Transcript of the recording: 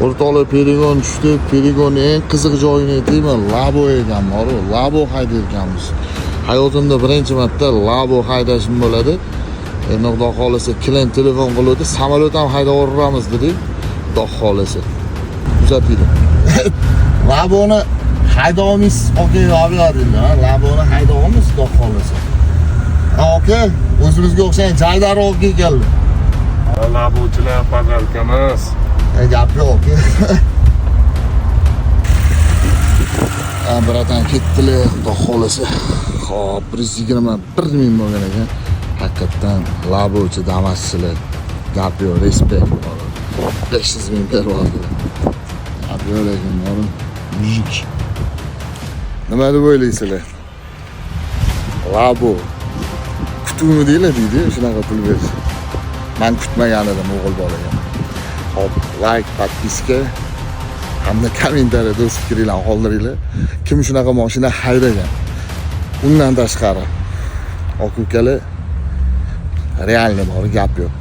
O'rtoqlar, перегон tushdi. Перегон eng qiziq joyini aytaymi? Labo ekan, boru. Labo haydayotganmiz. Hayotimda birinchi marta Labo haydashim bo'ladi. Endi Xudo xohlasa, клиент telefon qiluvdi, samolyot ham haydab yuboramiz dedik. Xudo xohlasa. Kuzatinglar. Laboni haydaymiz, aka, dedilar. Laboni haydaymiz, Xudo xohlasa. Ha, aka, o'zimizga o'xshagan jaydari aka keldi. Labuchilar подарка emas. E, gap yo'q, aka. Ha, братан, ketdilar, Xudo xohlasa. Xo'p, 121 ming bo'lgan ekan. Haqiqatdan labochi, damaschilar, gap yo'q, респект. 500 ming berib yubordilar. Gap yo'q lekin, borim. Мужик. Nima deb o'ylaysizlar? Labo kutuvmi deylar deydi, shunaqa pul berish. Man kutmagan edim o'g'il bolaga. Hop, лайк, подписка hamda kommentariyada o'z fikringlarni qoldiringlar. Kim shunaqa mashina haydagan? Undan tashqari, aka ukalar, реально bor, gap yo'q.